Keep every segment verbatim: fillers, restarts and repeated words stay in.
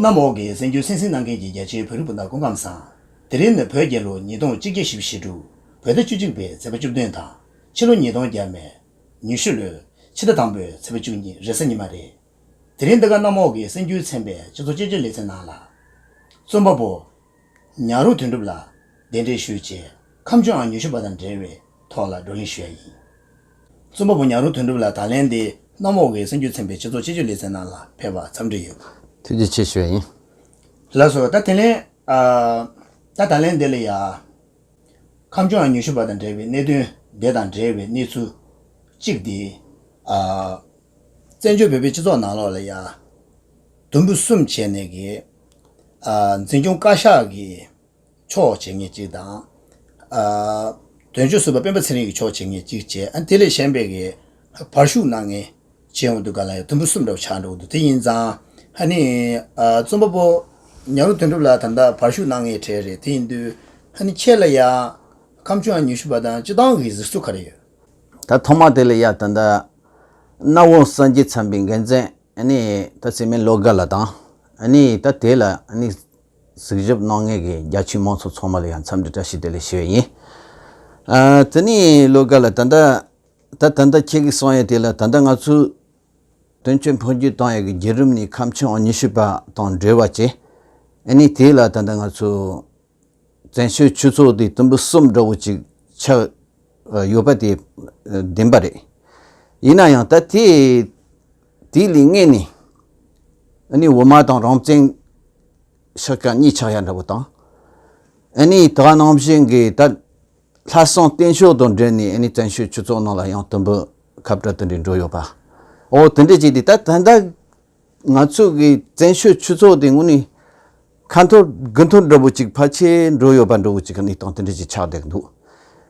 གནམ་འོག་གི་གསར་འགྱུར་གསན་གཟིགས་གནང་མཁན་གྱི་རྒྱ་ཆེའི་བོད་རིགས་སྤུན་ཟླ་སྐུ་ཁམས་བཟང་། དེ་རིང་ནི་བོད་རྒྱལ་ལོ་ཉིས་སྟོང་གཅིག་བརྒྱ་བཞི་བཅུ་ཞེ་དྲུག་བོད་ཟླ་བཅུ་གཅིག་པའི་ཚེས་པ་བཅུ་བདུན་དང་། ཕྱི་ལོ་ཉིས་སྟོང་བརྒྱ་མེད་ཉི་ཤུ་ལོའི་ཕྱི་ཟླ་དང་པོའི་ཚེས་པ་བཅུ་གཉིས་རེས་གཟའ་ཉི་མ་རེད། དེ་རིང་འདི་ག་གནམ་འོག་གི་གསར་འགྱུར་ཚན་པའི་སྤྱི་ཚོགས་དཔྱད་བརྗོད་ལེ་ཚན་ནང་ལ། རྩོམ་པ་པོ་ཉང་རུ་དོན་གྲུབ་ལགས་གདན་འདྲེན་ཞུས་བྱས། ཁམས་ཆུ་ཨང་ཉི་ཤུ་པ་དང་འབྲེལ་བའི་ཐོག་ལ་བགྲོ་གླེང་ཞུ་ཡ་ཡིན། རྩོམ་པ་པོ་ཉང་རུ་དོན་གྲུབ་ལགས་ད་ལན་འདི་གནམ་འོག་གི་གསར་འགྱུར་ཚན་པའི་སྤྱི་ཚོགས་དཔྱད་བརྗོད་ལེ་ཚན་ནང་ལ་ཕེབས་པར་འཚམས་འདྲི་ཡོད། ཐུགས་རྗེ་ཆེ་ཞུ་ཡ་ཡིན། ལགས་སོ། ད་དེ་ལན། ཨ། ད་ད་ལན་འདི་ལ་ཡ། ཁམས་ཆུ་ཨང་ཉི་ཤུ་པ་དང་འབྲེལ་བའི་གནད་དོན་འདི་དང་འབྲེལ་བའི་གནས་ཚུལ་གཅིག་འདི། ཨ། བཙན་བྱོལ་བོད་པའི་སྤྱི་ཚོགས་ནང་ལོགས་ལ་ཡ། དུམ་བུ་གསུམ་བྱས་ནས་ཀྱི། ཨ། འཛིན་སྐྱོང་བཀའ་ཤག་གི་ཕྱོགས་བྱེད་མཁན་གཅིག་དང་། ཨ། དོན་གཅོད་ཟུར་པ་སྤེན་པ་ཚེ་རིང་གི་ཕྱོགས་བྱེད་མཁན་གཅིག་བྱས། ཨ། དེ་ལས་གཞན་པའི་གི་བར་ཞུགས་གནང་མཁན་བྱས་ཡོང་དུས་ག་ལ་ཡང་དུམ་བུ་གསུམ་འདྲ་བོ་ཆགས་འགྲོ་གི་འདུག་དེ་ཡིན་ཙང་། ཨ་ནི། ཨ། རྩོམ་པ་པོ་ཉང་རུ་དོན་གྲུབ་ལགས་ད་ལྟ་བར་ཞུགས་གནང་མཁན་གྲས་རེད། དེ་ཡིན་དུས་ཨ་ནི་ཁྱེད་ལ་ཡང་ཁམས་ཆུ་ཨང་ཉི་ཤུ་པ་དང་སྤྱི་བཏང་གི་གཟིགས་ཚུལ་ག་རེ་ཡོད། ད་ཐོག་མ་དེ་ལ་ཡ་ད་ལྟ་གནམ་འོག་གསར་འགྱུར་ཚན་པའི་འགན་འཛིན་ཨ་ནི་ད་སྲིད་མེད་བློ་དགའ་ལགས་དང་། ཨ་ནི་ད་དེ་ལ་ཨ་ནི་གཟིགས་ཞིབ་གནང་མཁན་གྱི་རྒྱ་ཆེའི་མང་ཚོགས་ཚང་མ་ལ་ཡང་འཚམས་འདྲི་བཀྲ་ཤིས་བདེ་ལེགས་ཞུ་ཡ་ཡིན། ཨ། དེ་ནས་བློ་དགའ་ལགས་ད་ལྟ། ད་ད་ལྟ་ཁྱེད་ཀྱིས་གསུངས་ཡ་དེ་ལ་ད་ལྟ་ང་ཚོས་དོན་གཅོད་འཕོ་འགྱུར་བཏང་ཡ་གི་བརྒྱུད་རིམ་ནི་ཁམས་ཆུ་ཨང་ཉི་ཤུ་པ་དང་འབྲེལ་བ་བྱས། ཨ་ནི་དེ་ལ་ད་ལྟ་ང་ཚོ་བཙན་བྱོལ་སྤྱི་ཚོགས་དེ་དུམ་བུ་གསུམ་འདྲ་བོ་ཅིག་ཆགས་ཡོད་པ་དེ་བདེན་པ་རེད། ཡིན་ན་ཡང་ད་དེ་དེ་ལས་སྔོན་ནས་ཨ་ནི་འོ་མ་དང་རང་བཙན་ཤག་ཁག་གཉིས་ཆགས་ཡ་འདྲ་བོ་དང་། ཨ་ནི་ད་ག་ནང་བཞིན་གྱི་ད་ལྷག་བསམ་བརྟན་ཤོག་དང་འབྲེལ་ནས་ཨ་ནི་བཙན་བྱོལ་སྤྱི་ཚོགས་ནང་ལ་ཡང་དུམ་བུ་ཁ་བྲལ་དེ་འདྲ་འགྲོ་ཡོད་པ། འོ་དེ་འདྲ་བྱས་ཏེ་ད་ད་ལྟ་ང་ཚོ་གི་བཙན་བྱོལ་སྤྱི་ཚོགས་དེ་དངོས་གནས་ཁ་འཐོར་དགུ་འཐོར་འདྲ་བོ་ཅིག་ཕལ་ཆེར་འགྲོ་ཡོད་པ་འདྲ་བོ་ཅིག་གི་གནས་སྟངས་དེ་འདྲ་ཅིག་ཆགས་བསྡད་འདུག་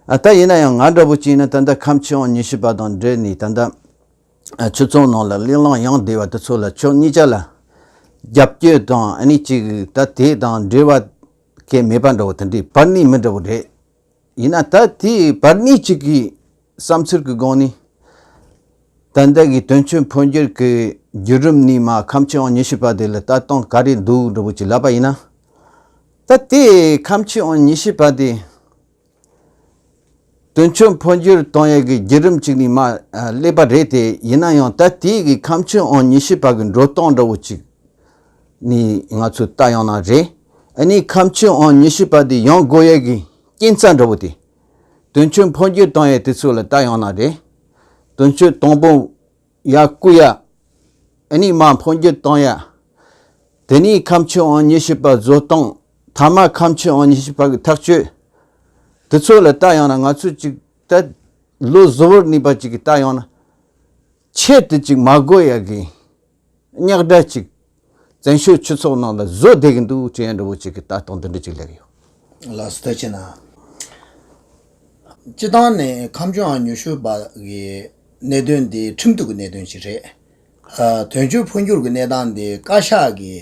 ཨ། ད་ཡིན་ན་ཡང་ང་འདྲ་བོ་ཅིག་ཡིན་ན་ད་ལྟ་ཁམས་ཆུ་ཨང་ཉི་ཤུ་པ་དང་འབྲེལ་ནས་ད་ལྟ་ཨ་སྤྱི་ཚོགས་ནང་ལ་གླེང་སློང་ཡོང་བསྡད་པ་དེ་ཚོ་ལ་ཕྱོགས་གཉིས་ཆ་ལ་རྒྱབ་སྐྱོར་དང་ཨ་ནི་ཅིག་ད་དེ་དང་འབྲེལ་བ་གལ་མེད་པ་འདྲ་བོ་དེ་འདྲའི་བར་གནས་མི་འདྲ་བོ་རེད། ཡིན་ན་ད་དེའི་བར་གནས་གཅིག་གི་བསམ་ཚུལ་གྱི་སྒང་ནས། ད་ལྟ་གི་དོན་གཅོད་འཕོ་འགྱུར་གྱི་བརྒྱུད་རིམ་ནས་མར་ཁམས་ཆུ་ཨང་ཉི་ཤུ་པ་དེ་ལ་ལྟ་སྟངས་ག་རེ་འདུག་འདྲ་བོ་ཅིག་ལབ་པ་ཡིན་ན། ད་དེ་ཁམས་ཆུ་ཨང་ཉི་ཤུ་པ་དེ་དོན་གཅོད་འཕོ་འགྱུར་གཏོང་ཡས་ཀྱི་བརྒྱུད་རིམ་གཅིག་ནས་མར་ཨ་སླེབས་པ་རེད་དེ། ཡིན་ན་ཡང་ད་དེ་གི་ཁམས་ཆུ་ཨང་ཉི་ཤུ་པ་གི་འགྲོ་སྟངས་འདྲ་བོ་ཅིག་ནི་ང་ཚོས་ལྟ་ཡོང་ན་རེད། ཨ་ནི་ཁམས་ཆུ་ཨང་ཉི་ཤུ་པ་དེ་ཡོང་དགོས་ཡས་ཀྱི་རྐྱེན་རྩ་འདྲ་བོ་དེ། དོན་གཅོད་འཕོ་འགྱུར་བཏང་ཡས་དེ་ཚོ་ལ་ལྟ་ཡོང་ན་རེད། དོན་གཅོད་དང་པོ་ཡར་བསྐོ་ཡ། ཨ་ནི་མར་འཕོ་འགྱུར་བཏང་ཡ། དེ་ནས་ཁམས་ཆུ་ཨང་ཉི་ཤུ་པ་བཟོ་སྟངས། མཐའ་མ་ཁམས་ཆུ་ཨང་ཉི་ཤུ་པ་གི་ཐག་གཅོད། དེ་ཚོ་ལ་ལྟ་ཡོང་ན་ང་ཚོས་ཅིག་ད་ལོ་གཟུ་བོར་གནས་པ་ཅིག་གི་ལྟ་ཡོང་ན། ཆེད་དུ་ཅིག་མ་དགོས་ཡ་གི་རྙོག་དྲ་ཅིག་བཙན་བྱོལ་སྤྱི་ཚོགས་ནང་ལ་བཟོ་བསྡད་ཀྱི་འདུག་ཅེས་འདྲ་བོ་ཅིག་གི་ལྟ་སྟངས་འདི་འདྲ་ཅིག་སླེབས་ཡོད། ལགས་སོ། ཐུགས་རྗེ་གནང་། སྤྱིར་བཏང་ནས་ཁམས་ཆུ་ཨང་ཉི་ཤུ་པ་གི་གནད་དོན་འདི་ཁྲིམས་གཏུག་གི་གནད་དོན་ཅིག་རེད། ཨ། དོན་གཅོད་འཕོ་འགྱུར་གྱི་གནས་སྟངས་འདི་བཀའ་ཤག་གི་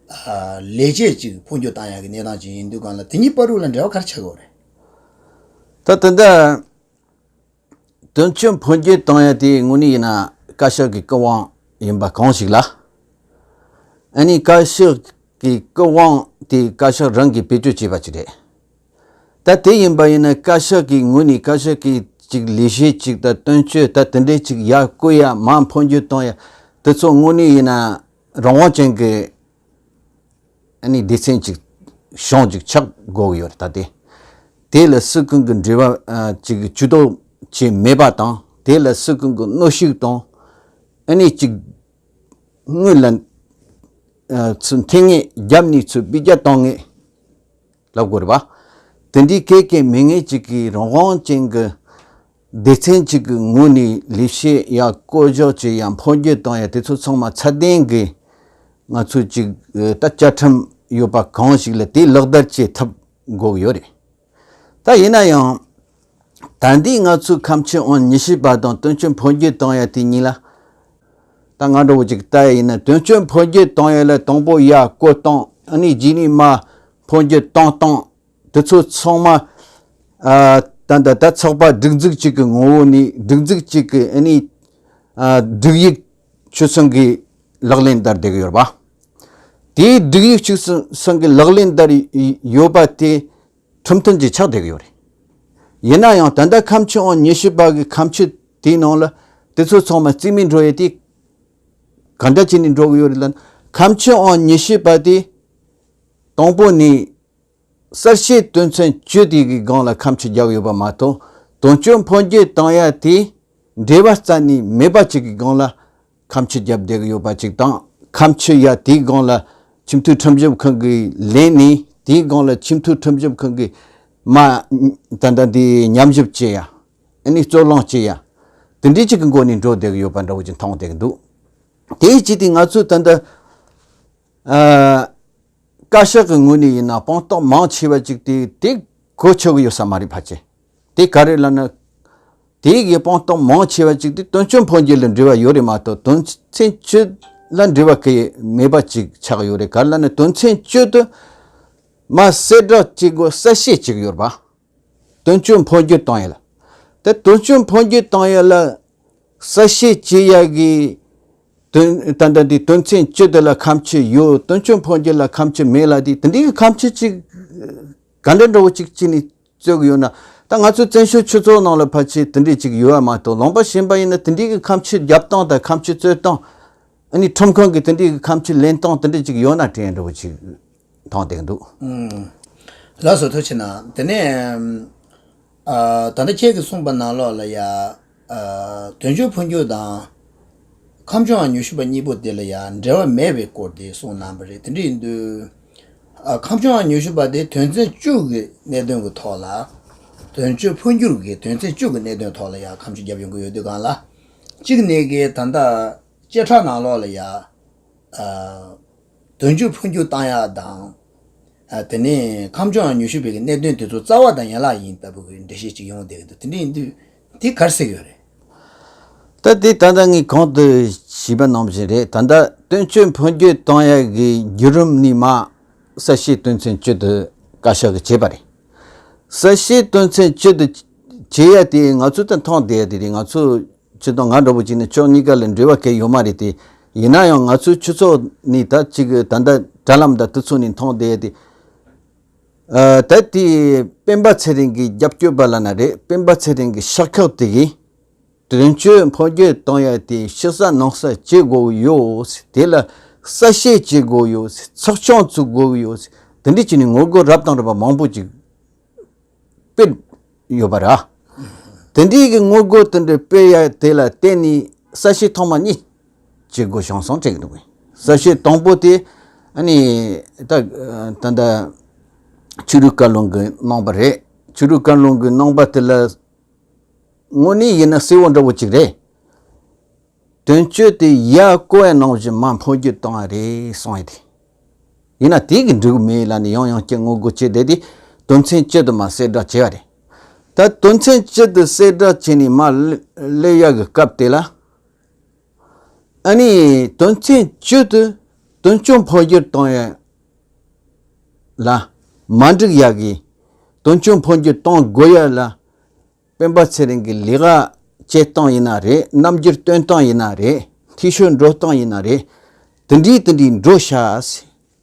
ཨ་ལས་བྱེད་ཅིག་འཕོ་འགྱུར་བཏང་ཡག་གི་གནས་སྟངས་ཅིག་ཡིན་དུས་གང་ལ་དེ་གཉིས་བར་དུ་ལ་འབྲེལ་བ་ག་རེ་ཆགས་ཀྱི་ཡོད་རེད། ད་དེ་འདྲ་དོན་གཅོད་འཕོ་འགྱུར་བཏང་ཡ་དེ་དངོས་གནས་ཡིན་ན་བཀའ་ཤག་གི་སྐུ་དབང་ཡིན་པ་གང་ཞིག་ལ། ཨ་ནི་བཀའ་ཤག་གི་སྐུ་དབང་དེ་བཀའ་ཤག་རང་གིས་བེད་སྤྱོད་བྱས་པ་ཅིག་རེད། ད་དེ་ཡིན་པ་ཡིན་ན་བཀའ་ཤག་གི་ངོས་ནས་བཀའ་ཤག་གི་ཅིག་ལས་བྱེད་ཅིག་དང་དོན་གཅོད་ད་དེ་འདྲའི་ཅིག་ཡར་བསྐོ་ཡ་མར་འཕོ་འགྱུར་གཏོང་ཡ་དེ་ཚོ་དངོས་གནས་ཡིན་ན་རང་དབང་ཅན་གྱི་ཨ་ནི་སྡེ་ཚན་ཅིག་གཞུང་ཅིག་ཆགས་དགོས་ཀྱི་ཡོད་རེད། ད་དེ་དེ་ལ་སུ་གང་གི་འབྲེལ་བ་ཨ་ཅིག་ཇུས་གཏོགས་བྱས་མེད་པ་དང་། དེ་ལ་སུ་གང་གི་གནོན་ཤུགས་དང་། ཨ་ནི་ཅིག་དངུལ་ལ་ཨ་ཚུར་འཐེན་མཁན། རྒྱབ་ནས་ཚུར་སྤུས་རྒྱག་གཏོང་མཁན་ལབ་དགོས་རེད་པ། དེ་འདྲའི་གལ་གལ་མེད་མཁན་ཅིག་གི་རང་དབང་ཅན་གྱི་སྡེ་ཚན་ཅིག་གི་ངོས་ནས་ལས་བྱེད་ཡར་བསྐོ་གཞག་བྱེད་ཡ་འཕོ་འགྱུར་གཏོང་ཡ་དེ་ཚོ་ཚང་མ་ཚད་ལྡན་གྱི་ང་ཚོས་ཅིག་ད་བཅའ་ཁྲིམས་ཡོད་པ་གང་ཞིག་ལ་དེ་ལག་བསྟར་བྱེད་ཐུབ་དགོས་ཀྱི་ཡོད་རེད། ད་ཡིན་ན་ཡང་ད་འདི་ང་ཚོའི་ཁམས་ཆུ་ཨང་ཉི་ཤུ་པ་དང་དོན་གཅོད་འཕོ་འགྱུར་གཏོང་ཡ་དེ་གཉིས་ལ། ད་ང་འདྲ་བོ་ཅིག་ལྟ་ཡ་ཡིན་ན་དོན་གཅོད་འཕོ་འགྱུར་གཏོང་ཡ་ལ་དང་པོ་ཡར་བསྐོ་སྟངས། ཨ་ནི་རྗེས་ནས་མར་འཕོ་འགྱུར་གཏོང་སྟངས། དེ་ཚོ་ཚང་མ་ཨ་ད་ད་ད་ཚོགས་པ་སྒྲིག་འཛུགས་གཅིག་གི་ངོ་བོ་ནས། སྒྲིག་འཛུགས་གཅིག་གི་ཨ་ནི་ཨ་སྒྲིག་ཡིག་ཆོད་སེམས་ཀྱིས་ལག་ལེན་བསྟར་བསྡད་ཀྱི་ཡོད་རེད་པ། དེའི་སྒྲིག་ཡིག་གཅིག་མཚུངས་གི་ལག་ལེན་བསྟར་ཡོད་པ་དེ་ཁྲིམས་མཐུན་གྱི་ཆགས་བསྡད་ཀྱི་ཡོད་རེད། ཡིན་ན་ཡང་ད་ལྟ་ཁ་མཆུ་ཨང་ཉི་ཤུ་པ་གི་ཁ་མཆུ་དེའི་ནང་ལ་དེ་ཚོ་ཚང་མ་རྩིས་མེད་འགྲོ་ཡས་དེ་ག་འདྲ་བྱས་ནས་འགྲོ་གི་ཡོད་རེད་ལབ་ན། ཁ་མཆུ་ཨང་ཉི་ཤུ་པ་དེ་དང་པོ་ནས་གསལ་བཤད་དོན་ཚན་བཅུ་དེ་གི་སྒང་ལ་ཁ་མཆུ་རྒྱག་ཡོད་པ་མ་གཏོགས། དོན་གཅོད་འཕོ་འགྱུར་བཏང་ཡ་དེ་འབྲེལ་བ་རྩ་ནས་མེད་པ་ཅིག་གི་སྒང་ལ་ཁ་མཆུ་རྒྱབ་བསྡད་ཀྱི་ཡོད་པ་ཅིག་དང་། ཁ་མཆུ་ཡ་དེའི་སྒང་ལ་ཁྱིམ་མཐུན་ཁྲིམས་ཞིབ་ཁང་གིས་ལེན་ནས། དེའི་སྒང་ལ་ཁྱིམ་མཐུན་ཁྲིམས་ཞིབ་ཁང་གིས་མ་ད་ལྟ་འདི་ཉམས་ཞིབ་བྱེད་ཡ། ཨ་ནི་རྩོད་གླེང་བྱེད་ཡ། དེ་འདྲའི་ཅིག་གི་སྒོ་ནས་འགྲོ་བསྡད་ཀྱི་ཡོད་པ་འདྲ་བོ་ཅིག་མཐོང་བསྡད་ཀྱི་འདུག་དེའི་ཅིག་དེ་ང་ཚོས་ད་ལྟ་ཨ། བཀའ་ཤག་གི་ངོས་ནས་ཡིན་ན་དཔང་རྟགས་མང་ཆེ་བ་ཅིག་དེ་དེ་གོ་ཆོད་ཀྱི་ཡོད་ས་མ་རེད། ཕལ་ཆེར་དེ་ག་རེ་ལབ་ན། དེ་གི་དཔང་རྟགས་མང་ཆེ་བ་ཅིག་དེ་དོན་གཅོད་འཕོ་འགྱུར་ལ་འབྲེལ་བ་ཡོད་རེད་མ་གཏོགས། དོན་ཚན་བཅུ་ལ་འབྲེལ་བ་གི་མེད་པ་ཅིག་ཆགས་ཡོད་རེད། ག་རེ་ལབ་ན་དོན་ཚན་བཅུ་དེ་མ་གསལ་བསྒྲགས་བྱེད་དགོས་གསལ་བཤད་བྱེད་ཀྱི་ཡོད་རེད་པ། དོན་གཅོད་འཕོ་འགྱུར་བཏང་ཡ་ལ། དེ་དོན་གཅོད་འཕོ་འགྱུར་བཏང་ཡ་ལ་གསལ་བཤད་བྱེད་ཡ་གི་དོན་ད་ལྟ་འདི་དོན་ཚན་བཅུ་དེ་ལ་ཁ་མཆུ་ཡོད། དོན་གཅོད་འཕོ་འགྱུར་ལ་ཁ་མཆུ་མེད་ལབ་དེ། དེ་འདྲའི་གི་ཁ་མཆུ་ཅིག་ག་འདྲ་འདྲ་བོ་ཅིག་བྱས་ནས་རྩོད་གི་ཡོད་ན། ད་ང་ཚོའི་བཙན་བྱོལ་སྤྱི་ཚོགས་ནང་ལ་ཕལ་ཆེར་དེ་འདྲའི་ཅིག་ཡོད་པ་མ་གཏོགས། ལུང་པ་གཞན་པ་ཡིན་ན་དེ་འདྲའི་གི་ཁ་མཆུ་རྒྱབ་སྟངས་དང་ཁ་མཆུ་རྩོད་སྟངས། ཨ་ནི་ཁྲིམས་ཁང་གིས་དེ་འདྲའི་གི་ཁ་མཆུ་ལེན་སྟངས་དེ་འདྲ་ཅིག་ཡོད་ན་དྲན་འདྲ་བོ་ཅིག་མཐོང་བསྡད་འདུག་ལགས་སོ། ཐུགས་རྗེ་གནང་། དེ་ནས་ཨ། ད་ལྟ་ཁྱེད་ཀྱིས་གསུངས་པ་ནང་ལོགས་ལ་ཡ། ཨ། དོན་གཅོད་འཕོ་འགྱུར་དང་ཁ་མཆུ་ཨང་ཉི་ཤུ་པ་གཉིས་པོ་དེ་ལ་ཡ་འབྲེལ་བ་མེད་པའི་སྐོར་དེ་གསུངས་གནང་པ་རེད། དེ་འདྲ་ཡིན་དུས། ཨ། ཁ་མཆུ་ཨང་ཉི་ཤུ་པ་དེ་དོན་ཚན་བཅུ་གི་གནད་དོན་གྱི་ཐོག་ལ། དོན་གཅོད་འཕོ་འགྱུར་གྱི་དོན་ཚན་བཅུ་གི་གནད་དོན་ཐོག་ལ་ཡ་ཁ་མཆུ་བརྒྱབ་ཡོང་གི་ཡོད་དུས་སྒང་ལ། གཅིག་ནས་གི་ད་ལྟ་བཅད་ཁྲ་ནང་ལོགས་ལ་ཡ། ཨ། དོན་གཅོད་འཕོ་འགྱུར་བཏང་ཡག་དང་། ཨ། དེ་ནས་ཁ་མཆུ་ཨང་ཉི་ཤུ་པའི་གི་གནད་དོན་དེ་ཚོ་རྩ་བ་དང་ཡན་ལག་ཡིན་ལྟ་བུ་གི་འགྲེལ་བཤད་ཅིག་ཡོང་བསྡད་ཀྱི་འདུག་དེ་འདྲ་ཡིན་དུས་དེ་ག་རེ་ཟེར་གྱི་ཡོད་རེད། ད་དེ་ད་ལྟ་ངས་གོང་དུ་ཞུས་པ་ནང་བཞིན་རེད། ད་ལྟ་དོན་གཅོད་འཕོ་འགྱུར་བཏང་ཡག་གི་བརྒྱུད་རིམ་ནས་མར་གསལ་བཤད་དོན་ཚན་བཅུ་དེ་བཀའ་ཤག་གིས་བྱས་པ་རེད། གསལ་བཤད་དོན་ཚན་བཅུ་དེ་བྱེད་ཡ་དེ་ང་ཚོ་ད་མཐོང་བསྡད་ཡ་དེ་རེད། ང་ཚོ་ཁྱེད་དང་ང་འདྲ་བོ་ཅིག་ནི་ཕྱོགས་གཉིས་ཀ་ལ་འབྲེལ་བ་གང་ཡང་ཡོད་མ་རེད་དེ། ཡིན་ན་ཡང་ང་ཚོའི་སྤྱི་ཚོགས་ནས་ད་ཅིག་ད་ལྟ་དྲ་ལམ་དང་དེ་ཚོ་ནས་མཐོང་བསྡད་ཡ་དེ། ཨ། ད་དེ་སྤེན་པ་ཚེ་རིང་གི་རྒྱབ་སྐྱོར་པ་ལབ་ན་རེད། སྤེན་པ་ཚེ་རིང་གི་ཤག་ཁག་དེ་གིས་དོན་གཅོད་འཕོ་འགྱུར་བཏང་ཡ་དེ་ཕྱི་གསལ་ནང་གསལ་བྱེད་དགོས་ཡོད། དེ་ལ་གསལ་བཤད་བྱེད་དགོས་ཡོད། ཚོགས་ཆུང་བཙུགས་དགོས་ཡོད། དེ་འདྲ་བྱས་ནས་ངོ་རྒོལ་རབ་དང་རིམ་པ་མང་པོ་ཅིག་སྤེལ་ཡོད་པ་རེད། དེ་འདྲའི་གི་ངོ་རྒོལ་དེ་འདྲ་སྤེལ་ཡ་དེ་ལ་བརྟེན་ནས་གསལ་བཤད་ཐོག་མ་གཉིས་བྱེད་དགོས་བྱུང་སོང་དྲན་གྱི་འདུག་གསལ་བཤད་དང་པོ་དེ་ཨ་ནི་ད་ད་ད་ཕྱི་དྲིལ་བཀའ་བློན་གྱིས་གནང་པ་རེད། ཕྱི་དྲིལ་བཀའ་བློན་གྱིས་གནང་པ་དེ་ལ་དངོས་གནས་ཡིན་ན་གསལ་བོ་འདྲ་བོ་ཅིག་རེད། དོན་གཅོད་དེ་ཡར་བསྐོ་ཡ་ནང་བཞིན་མར་འཕོ་འགྱུར་བཏང་བ་རེད་གསུངས་ཡ་དེ། ཡིན་ན་དེ་གི་འགྲིག་གི་མེད་ལབ་ནས་ཡང་ཡང་བསྐྱར་ངོ་རྒོལ་བྱས་བསྡད་དེ། དོན་ཚན་བཅུ་དེ་མར་གསལ་བསྒྲགས་བྱས་པ་རེད། ད་དོན་ཚན་བཅུ་དེ་གསལ་བསྒྲགས་བྱས་ནས་མར་སླེབས་ཡ་གི་སྐབས་དེ་ལ། ཨ་ནི་དོན་ཚན་བཅུ་དེ་དོན་གཅོད་འཕོ་འགྱུར་བཏང་ཡ་ལ་མ་འགྲིག་ཡ་གི། དོན་གཅོད་འཕོ་འགྱུར་གཏོང་དགོས་ཡ་ལ་སྤེན་པ་ཚེ་རིང་གི་ལས་ཀ་བྱེད་སྟངས་ཡིན་ན་རེད། རྣམ་འགྱུར་སྟོན་སྟངས་ཡིན་ན་རེད། འཐུས་ཤོར་འགྲོ་སྟངས་ཡིན་ན་རེད། དེ་འདྲའི་དེ་འདྲའི་འགྲོ་ཤག་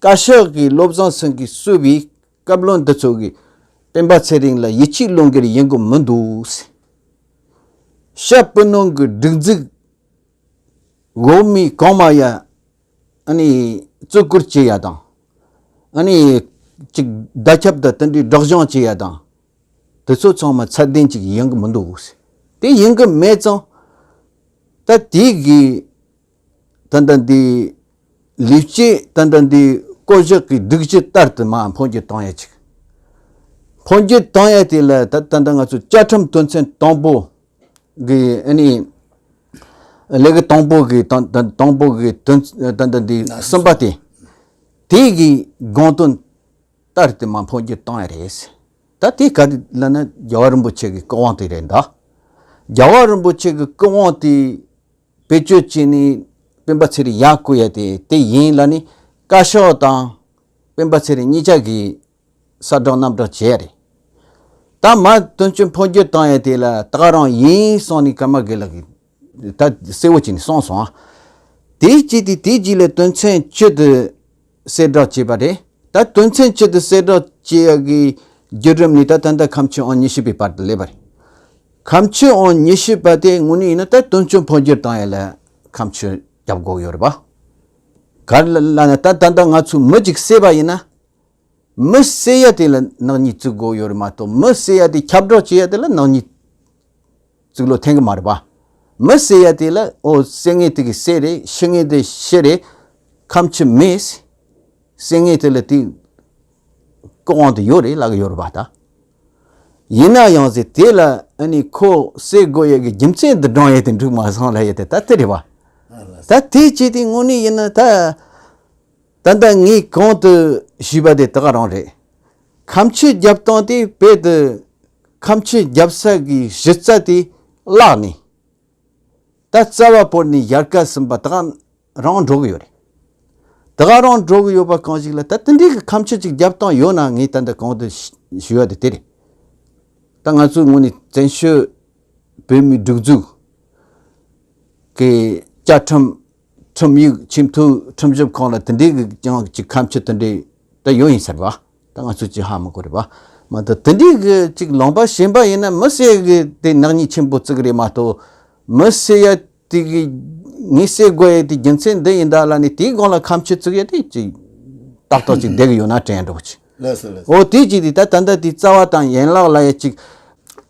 བཀའ་ཤག་གིས་བློ་བཟང་སེང་གེས་གསུངས་པའི་བཀའ་བློན་འདི་ཚོ་གིས་སྤེན་པ་ཚེ་རིང་ལ་ཡིད་ཆེས་བློས་འགེལ་ཡིན་གི་མི་འདུག་ཤ་སྤུ་ནང་གི་སྒྲིག་འཛུགས་འོག་མའི་གོང་མ་ཡ། ཨ་ནི་བཙུགས་སྐུར་བྱེད་ཡ་དང་། ཨ་ནི་ཅིག་བརྡ་ཁྱབ་དང་དེ་འདྲའི་སྒྲོག་སྦྱང་བྱེད་ཡ་དང་། དེ་ཚོ་ཚང་མ་ཚད་ལྡན་ཅིག་ཡིན་གི་མི་འདུག་དེ་ཡིན་གི་མེད་ཙང་། ད་དེ་གི་ད་ལྟ་འདི་ལས་བྱེད་ད་ལྟ་འདི་བསྐོ་གཞག་གི་སྒྲིག་གཞི་ལྟར་དུ་མར་འཕོ་འགྱུར་བཏང་ཡ་ཅིག་འཕོ་འགྱུར་བཏང་ཡ་དེ་ལ་ད་ད་ལྟ་ང་ཚོ་བཅའ་ཁྲིམས་དོན་ཚན་དང་པོ་གི་ཨ་ནི་ལས་ཀ་དང་པོ་གི་དང་དང་དང་པོ་གི་དོན་ད་ལྟ་འདི་གསུམ་པ་དེ། དེ་གི་དགོངས་དོན་ལྟར་དུ་མར་འཕོ་འགྱུར་བཏང་ཡ་རེད། ད་དེ་ག་རེ་ལབ་ན་རྒྱལ་བ་རིན་པོ་ཆེ་གི་སྐུ་དབང་དེ་རེད་ད། རྒྱལ་བ་རིན་པོ་ཆེ་གི་སྐུ་དབང་དེ་བེད་སྤྱོད་བྱས་ནས་སྤེན་པ་ཚེ་རིང་ཡར་བསྐོ་ཡ་དེ་དེ་ཡིན་ལབ་ནས་བཀའ་ཤག་དང་སྤེན་པ་ཚེ་རིང་གཉིས་ཆ་གིས་གསལ་བསྒྲགས་རྣམ་བསྒྲགས་བྱས་རེད། ད་མར་དོན་གཅོད་འཕོ་འགྱུར་བཏང་ཡ་དེ་ལ་ད་ག་རང་ཡིན་གསུངས་ནས་ཀརྨ་དགེ་ལགས་ཀྱིས་ད་གསལ་བོ་བྱས་ནས་གསུངས་སོང་ཨ། དེའི་རྗེས་དེ་དེའི་རྗེས་ལ་དོན་ཚན་བཅུ་དེ་ གསལ་བསྒྲགས་བྱས་པ་རེད། ད་དོན་ཚན་བཅུ་དེ་གསལ་བསྒྲགས་བྱེད་ཡ་གི་བརྒྱུད་རིམ་ནི་ད་ད་ལྟ་ཁམས་ཆུ་ཨང་ཉི་ཤུ་པའི་བར་དུ་སླེབས་པ་རེད། ཁམས་ཆུ་ཨང་ཉི་ཤུ་པ་དེ་དངོས་གནས་ཡིན་ན་ད་དོན་གཅོད་འཕོ་འགྱུར་བཏང་ཡ་ལ་ཁམས་ཆུ་རྒྱབ་དགོས་ཡོད་རེད་པ། ག་རེ་ལ་ལ་ན་ད་ད་ལྟ་ང་ཚོ་མི་གཅིག་བསད་པ་ཡིན་ན། མི་བསད་ཡ་དེ་ལ་ནག་ཉེས་བཙུགས་དགོས་ཡོད་རེད་མ་གཏོགས། མི་བསད་ཡ་དེ་ཁྱབ་བསྒྲགས་བྱེད་ཡ་དེ་ལ་ནག་ཉེས་བཙུགས་ལོ་འཐེན་གི་མ་རེད་པ། མི་བསད་ཡ་དེ་ལ་ཨོ་བསད་མཁན་དེ་གི་བསད་རེད། ཤི་མཁན་དེ་ཤི་རེད། ཁམས་ཆུ་མེད། བསད་མཁན་དེ་ལ་དེ་ཀོ་དབང་དུ་ཡོད་རེད་ལབ་གི་ཡོད་རེད་པ་ད། ཡིན་ན་ཡང་ཟེར་དེ་ལ་ཨ་ནི་ཁོ་བསད་དགོས་ཡ་གི་རྒྱུ་མཚན་འདི་བགྲང་ཡ་དེ་འགྲིག་མ་སོང་ལབ་ཡ་དེ་ད་དེ་རེད་པ། ད་དེ་བྱས་ཏེ་དངོས་གནས་ཡིན་ན་ད། ད་ལྟ་ངས་གོང་དུ་ཞུས་པ་དེ་ད་ག་རང་རེད། ཁམས་ཆུ་རྒྱབ་སྟངས་དེ་དཔེ་དེ་ཁམས་ཆུ་རྒྱབ་ས་གི་གཞི་རྩ་དེ་བརླག་ནས། ད་རྩ་བ་བོར་ནས་ཡལ་ག་ཟིན་པ་ད་ག་རང་འགྲོ་གི་ཡོད་རེད། ད་ག་རང་འགྲོ་གི་ཡོད་པ་གང་ཞིག་ལ་ད་དེ་འདྲའི་གི་ཁམས་ཆུ་ཅིག་རྒྱབ་སྟངས་ཡོད་ན། ངས་ད་ལྟ་གོང་དུ་ཞུས་པ་དེ་དེ་རེད། ད་ང་ཚོའི་ངོས་ནས་བཙན་བྱོལ་བོད་མིའི་སྒྲིག་འཛུགས་ཀྱི་བཅའ་ཁྲིམས། ཁྲིམས་ཡིག་ཆེས་མཐོའི་ཁྲིམས་ཞིབ་ཁང་ལ་དེ་འདྲའི་གི་ཀྱང་ཅིག་ཁམས་ཆུ་དེ་འདྲའི་ད་ཡོད་ཡིན་ཟེར་བ། ད་ང་ཚོས་ཅིག་ཧ་མི་གོ་རེད་བ། མ་གཏོགས་དེ་འདྲའི་གི་ཅིག་ལུང་པ་གཞན་པ་ཡིན་ན་མི་བསད་གི་དེ་ནག་ཉེས་ཆེན་པོ་བཙུགས་རེད་མ་གཏོགས། མི་བསད་ཡ་དེ་གི་ངས་བསད་དགོས་ཡ་དེ་རྒྱུ་མཚན་འདི་ཡིན་ད་ལབ་ནས་དེའི་སྒང་ལ་ཁམས་ཆུ་བཙུགས་ཡ་དེ་ཅིག་ཏག་ཏག་ཅིག་བསྡད་གི་ཡོད་ན་དྲན་འགྲོ་གི་ཅིག་ལགས་སོ་ལགས་སོ། འོ་དེ་ཅིག་དེ་ད་ད་ལྟ་དེ་རྩ་བ་དང་ཡན་ལག་ལ་ཡ་ཅིག་